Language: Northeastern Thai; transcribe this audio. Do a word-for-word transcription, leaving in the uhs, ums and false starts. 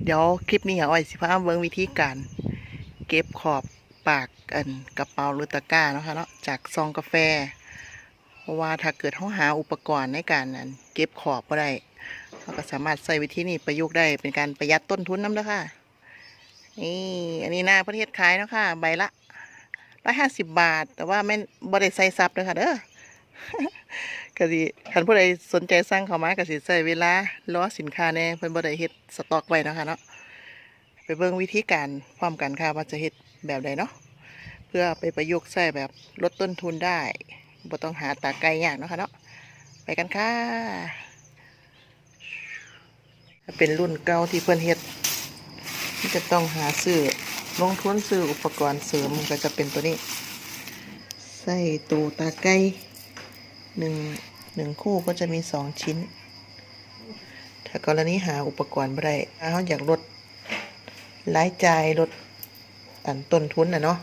เดี๋ยวคลิปนี้อ้อยสิพาเบิ่งวิธีการเก็บขอบปากอันกระเป๋าหรือตะกร้าเนาะค่ะเนาะ จากซองกาแฟ เพราะว่าถ้าเกิดเราหาอุปกรณ์ในการอันเก็บขอบบ่ได้ เราก็สามารถใช้วิธีนี้ประยุกต์ได้ เป็นการประหยัดต้นทุนนำเด้อค่ะ นี่ อันนี้นาเพิ่นเฮ็ดขายเนาะค่ะ ใบละร้อยห้าสิบบาท แต่ว่าแม่นบ่ได้ใส่ซับเด้อค่ะเด้อ ก็สิ คันผู้ใดสนใจสั่งเข้ามาก็สิใช้เวลารอสินค้าแหน่ เพิ่นบ่ได้เฮ็ดสต็อกไว้เนาะค่ะเนาะ ไปเบิ่งวิธีการพร้อมกันค่ะ ว่าจะเฮ็ดแบบใดเนาะ เพื่อไปประยุกต์ใช้แบบลดต้นทุนได้ บ่ต้องหาตาไกลยากเนาะค่ะเนาะ ไปกันค่ะ ถ้าเป็นรุ่นเก่าที่เพิ่นเฮ็ด มันจะต้องหาซื้อ ลงทุนซื้ออุปกรณ์เสริม ก็จะเป็นตัวนี้ ใส่ตัวตาไกล หนึ่ง หนึ่งคู่ก็จะมีสองชิ้น ถ้ากรณีหาอุปกรณ์บ่ได้ ถ้าเราอยากลดรายจ่าย ลดอันต้นทุนน่ะเนาะ